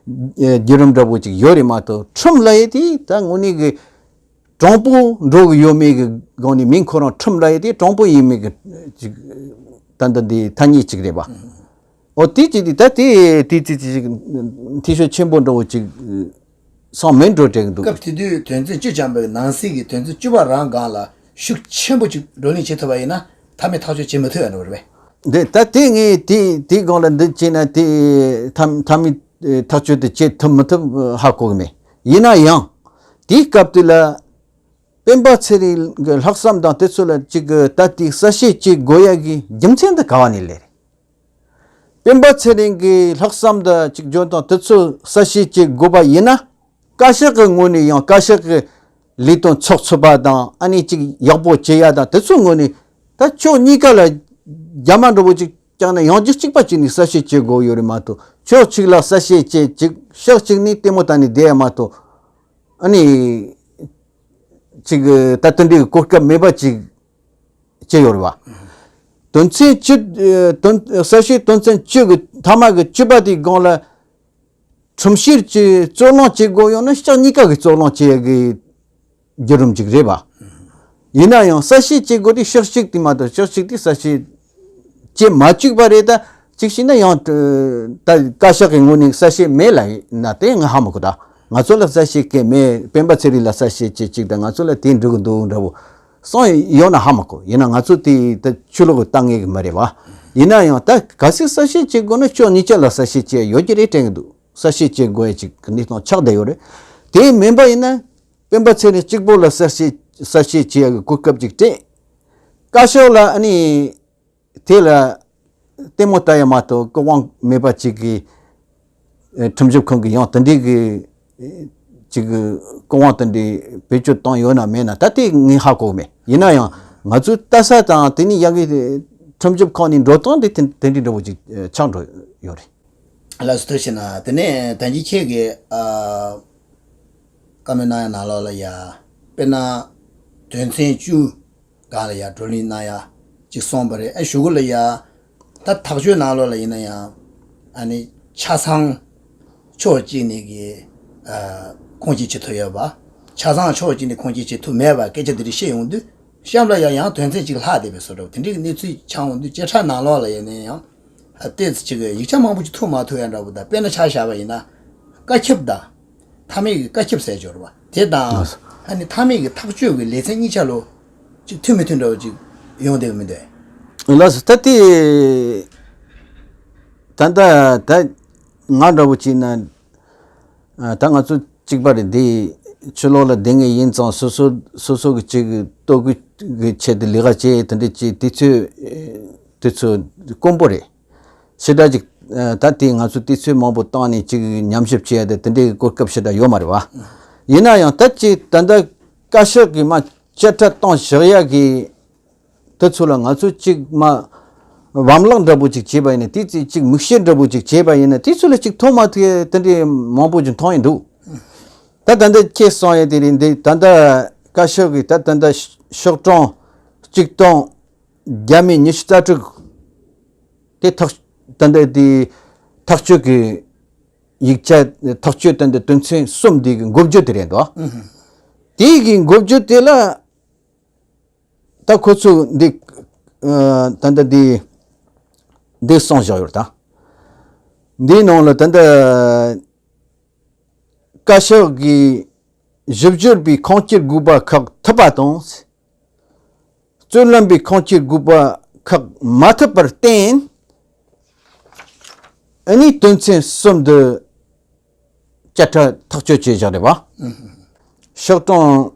བརྒྱུད་རིམ་འདྲ་པོ་ཅིག་ཡོད་རེད་མ་གཏོགས། ཁྲིམས་ལབ་ཡས་དེ་ད་དངོས་གནས་ཀྱི་དྲང་པོ་འགྲོ་གི་ཡོད་མེད་ཀྱི་སྒང་ནས་མིང་ཁོ་རང་ཁྲིམས་ལབ་ཡས་དེ་དྲང་པོ་ཡིན་མེད་ཀྱི་ཅིག་ད་ལྟ་འདི་ཐ་སྙད་ཅིག་རེད་པ། ཨོ་དེ་ཅི་དེ་ད་དེ་དེ་ཅི་ཅི་ཅིག་འཐུས་ཤོར་ཆེན་པོ་འདྲ་བོ་ཅིག་སོང་མེད་འགྲོ་དྲན་གི་འདུག་སྐབས་དེ་དུས་དོན་ཚན་བཅུ་སྦྱངས་པའི་ནང་གསེས་ཀྱི་དོན་ཚན་བཅུ་པ་རང་སྒང་ལ་ཤུགས་ཆེན་པོ་ཅིག་བགྲོ་གླེང་བྱེད་ཐུབ་པ་ཡིན་ན་མཐའ་མའི་ཐག་གཅོད་བྱེད་མི་ཐུབ་ཡ་འགྲོ་རེད་པས། འདི་ད་དེ་ངས་དེ་དེའི་སྒང་ལ་འདི་བྱས་ན་དེ་མཐའ་མཐའ་མའི་ཐག་གཅོད་དེ་བྱེད་ཐུབ་མི་ཐུབ་ཧ་གོ་གི་མེད། ཡིན་ན་ཡང་དེའི་སྐབས་དེ་ལ་སྤེན་པ་ཚེ་རིང་གི་ལྷག་བསམ་དང་དེ་ཚོ་ལ་ཅིག་གི་ད་དེ་གསལ་བཤད་བྱེད་དགོས་ཡ་གི་རྒྱུ་མཚན་དེ་ག་བ་ནས་སླེབས་རེད། སྤེན་པ་ཚེ་རིང་གི་ལྷག་བསམ་དང་གཅིག་གྱུར་དང་དེ་ཚོ་གསལ་བཤད་བྱེད་དགོས་པ་ཡིན་ན། བཀའ་ཤག་གི་ངོས་ནས་ཡང་བཀའ་ཤག་གི་ལས་དོན་ཚགས་ཚུད་པ་དང་། ཨ་ནི་གཅིག་ཡག་པོ་བྱེད་ཡ་དང་དེ་ཚོའི་ངོས་ནས། ད་ཕྱོགས་གཉིས་ཀ་ལ་རྒྱ་མ་འདྲ་པོ་གཅིག་བརྐྱངས་ན་ཡང་རྒྱུ་གཅིག་པ་གཅིག་ནས་གསལ་བཤད་བྱེད་དགོས་ཡོད་རེད་མ་གཏོགས། ཕྱོགས་གཅིག་ལ་གསལ་བཤད་བྱེད་གཅིག་ཕྱོགས་གཅིག་ནས་ལྟད་མོ་ལྟ་ནས་བསྡད་ཡ་མ་གཏོགས། ཨ་ནི་གཅིག་ད་དེ་འདྲའི་གོ་སྐབས་མེད་པ་གཅིག་བྱས་ཡོད་རེད་བ། དོན་ཚན་བཅུ། ཨ། དོན། གསལ་བཤད་དོན་ཚན་བཅུ་གི་མཐའ་མ་གི་བཅུ་པ་དེའི་སྒང་ལ། ཁྲིམས་བཤེར་གྱི་རྩོད་གླེང་བྱེད་དགོས་ཡོང་ན་ཕྱོགས་གཉིས་ཀ་གི་རྩོད་གླེང་བྱེད་ཡ་གི་བརྒྱུད་རིམ་ཅིག་རེད་བ། ཡིན་ན་ཡང་གསལ་བཤད་བྱེད་དགོས་དེ་ཕྱོགས་གཅིག་དེ་མ་གཏོགས་ཕྱོགས་གཅིག་དེ་གསལ་བཤད་བྱེད་མ་བཅུག་པ་རེད། ད་གཅིག་བྱས་ན་ཡང་ད་བཀའ་ཤག་གི་ངོས་ནས་གསལ་བཤད་མེད་ལབ་ན་དེ་ང་ཧ་མ་གོ། ད་ང་ཚོ་ལ་གསལ་བཤད་གང་མེད། སྤེན་པ་ཚེ་རིང་ལ་གསལ་བཤད་བྱེད་གཅིག་དང་ང་ཚོ་ལ་དེ་འགྲིག་གི་འདུག་འདྲ་པོ། སོང་ཡོད་ན་ཧ་མ་གོ། ཡིན་ན་ང་ཚོ་དེ་ད་ཆོས་ལུགས་ལྟ་ངེས་ཀྱི་མ་རེད་བ། ཡིན་ན་ཡང་ད་གལ་སྲིད་གསལ་བཤད་བྱེད་དགོས་ན་ཕྱོགས་གཉིས་ཆ་ལ་གསལ་བཤད་བྱེད་ཡོད་ཀྱི་རེད་དྲན་གྱི་འདུག། གསལ་བཤད་བྱེད་དགོས་ཡ་ཅིག་གི་གནས་སྟངས་ཆགས་བསྡད་ཡོད་རེད། དེ་མིན་པ་ཡིན་ན་སྤེན་པ་ཚེ་རིང་གཅིག་པོ་ལ་གསལ་བཤད་གསལ་བཤད་བྱེད་ཡ་གི་གོ་སྐབས་ཅིག་སྤྲད། བཀའ་ཤག་ལ་ཨ་ནི་དེ་ལ་ལྟད་མོ་ལྟ་ཡ་མ་གཏོགས་སྐུ་དབང་མེད་པ་ཅིག་གི་ཁྲིམས་ཞིབ་ཁང་གིས་ཡང་དེ་འདྲའི་གི་ཅིག་གི་སྐུ་དབང་དེ་འདྲའི་བེད་སྤྱོད་བཏང་ཡོད་ན་མེད་ན་ད་དེ་ངས་ཧ་གོ་གི་མེད། ཡིན་ན་ཡང་ང་ཚོའི་ལྟ་ས་དང་དེ་ནས་ཡ་གི་ཁྲིམས་ཞིབ་ཁང་ནས་འགྲོ་སྟངས་དེ་དེ་དེ་འདྲའི་འདྲ་བོ་ཅིག་ཆགས་འགྲོ་ཡོད་རེད། ལགས་སོ། ཐུགས་རྗེ་གནང་། དེ་ནས་ད་གིན་ཁྱེད་ཀྱིས་ཨ་བཀའ་མོལ་གནང་ཡ་ནང་ལོགས་ལ་ཡ་དཔེར་ན་དོན་ཚན་བཅུ་སྒང་ལ་ཡ་བགྲོ་གླེང་གནང་ཡ་ཅིག་གསུངས་པ་རེད། ཨ་གཞུག་གུ་ལ་ཡ་ད་ཐག་གཅོད་ནང་ལོགས་ལ་ཡིན་ན་ཡང་ཨ་ནི་ཆ་ཚང་ཕྱོགས་གཅིག་ནས་ཀྱི་ཨ་ཁུངས་སྐྱེལ་བྱེད་ཐུབ་ཡོད་པ། ཆ་ཚང་ཕྱོགས་གཅིག་ནས་ཁུངས་སྐྱེལ་བྱེད་ཐུབ་མེད་པ་སྐད་ཆ་འདི་རིགས་བཤད་ཡོང་དུས་གཤམ་ལ་ཡང་ཡང་དོན་ཚན་གཅིག་ལྷག་བསྡད་པའི་བཟོ་འདྲ་བོ་དེ་འདྲའི་གི་གནས་ཚུལ་ཆགས་ཡོང་དུས་བཅད་ཁྲ་ནང་ལོགས་ལ་ཡིན་ན་ཡང་ཨ་ཏོག་ཙམ་ཅིག་གི་ཡིག་ཆ་མང་པོ་ཅིག་ཐུག་མ་ཐུབ་ཡ་འདྲ་བོ་དང་། དཔེར་ན་ཆ་བཞག་པ་ཡིན་ན་བཀའ་ཁྱབ་དང་མཐའ་མའི་གི་བཀའ་ཁྱབ་ཟེར་ཡོད་རེད་པ། དེ་དང་ཨ་ནི་མཐའ་མའི་གི་ཐག་གཅོད་ཀྱི་ལེ་ཚན་གཉིས་ཆ་ལོ་ཅིག་མཐུན་མི་མཐུན་འདྲ་བོ་ཅིག་ཡོང་བསྡད་པ་མི་འདུག། ལགས་སོ། ད་དེ་ད་ལྟ་ད་ང་འདྲ་བོ་བྱས་ན་ཨ་ད་ང་ཚོ་གཅིག་པ་རེད། འདི་ཕྱི་ལོགས་ལ་བསྡད་མཁན་ཡིན་ཙང་སོ་སོ་སོ་སོ་གི་ཅིག་ལྟོ་གོས་གི་ཆེད་དུ་ལས་ཀ་བྱས་དེ་འདྲ་བྱས་དུས་ཚོད་དུས་ཚོད་དཀོན་པོ་རེད། ཞེ་དྲག་ཅིག་ཨ་ད་དེ་ང་ཚོ་དུས་ཚོད་མང་པོ་བཏང་ནས་ཅིག་ཉམས་ཞིབ་བྱས་ཏེ་དེ་འདྲའི་གོ་སྐབས་ཞེ་དྲག་ཡོད་མ་རེད་བ། ཡིན་ན་ཡང་ད་ཅིག་ད་ལྟ་བཀའ་ཤག་གིས་མ་བཅད་ཁྲ་བཏང་བཞག་ཡ་གི་དེ་ཚོ་ལ་ང་ཚོ་ཅིག་མ་བམ་བརླག་འདྲ་པོ་ཅིག་བྱས་པ་ཡིན་ན། དེ་ཚོ་ཅིག་མིག་དཔྱད་འདྲ་པོ་ཅིག་བྱས་པ་ཡིན་ན། དེ་ཚོ་ལ་ཅིག་ཐོག་མ་དེ་དེ་འདྲའི་མང་པོ་ཅིག་མཐོང་ཡི་འདུག། ད་ད་ལྟ་ཁྱེད་གསུང་ཡ་དེ་རེད། འདི་ད་ལྟ་བཀའ་ཤག་གིས་ད་ད་ལྟ་ཤོག་གྲངས་གཅིག་སྟོང་བརྒྱ་མེད་ཉི་ཤུ་རྩ་དྲུག་དེ་ཐག་ད་ལྟ་དེ་ཐག་གཅོད་ཀྱི་ཡིག་ཆ་ཐག་གཅོད་ད་ལྟ་དོན་ཚན་གསུམ་དེ་གི་འགོ་བརྗོད་དེ་རེད་འདུག། དེ་གི་འགོ་བརྗོད་དེ་ལ་ད་ཁོ་ཚོས་འདི་ཨ་ད་ལྟ་འདི་འདི་གསུངས་བཞག་ཡོད་ད། འདིའི་ནང་ལ་ད་ལྟ་བཀའ་ཤག་གིས་ཞིབ་སྦྱོར་པའི་ཁུངས་སྐྱེལ་དགོས་པ་ཁག་ཐུབ་པ་དང་། རྩོད་ལེན་པའི་ཁུངས་སྐྱེལ་དགོས་པ་ཁག་མ་ཐུབ་པར་བརྟེན། ཨ་ནི་དོན་ཚན་གསུམ་འདི་བཅད་ཁྲ་ཐག་གཅོད་བྱས་བཞག་རེད་བ། ཤོག་གྲངས་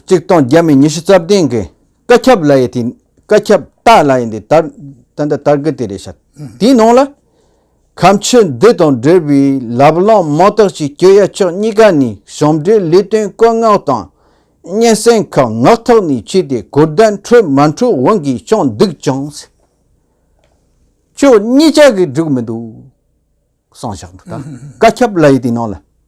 གཅིག་སྟོང་བརྒྱ་མེད་ཉི་ཤུ་རྩ་བདུན་གི་བཀའ་ཁྱབ་ལབ་ཡས་དེ། བཀའ་ཁྱབ་ལྟ་ལབ་ཡས་འདི་དར་ད་ལྟ་དར་གི་དེ་རེད་ཤག། དེའི་ནང་ལ། ཁ་མཆུ་འདི་དང་འབྲེལ་བའི་ལབ་གླེང་མང་དག་ཅིག་སྐྱོན་ཡ་ཕྱོགས་གཉིས་ཀ་ནས་ཞིབ་འབྲི་ལས་དོན་བཀོད་མངགས་དང་སྙན་སེང་ཁག་ངག་ཐོག་ནས་བྱས་ཏེ་གོ་བརྡ་འཕྲོད་མ་འཕྲོད་དབང་གིས་བྱུང་འདུག་ཀྱང་། ཕྱོགས་གཉིས་ཆ་གིས་འགྲིག་མི་འདུག་གསུངས་བཞག་འདུག་ད། བཀའ་ཁྱབ་ལབ་ཡས་དེའི་ནང་ལ།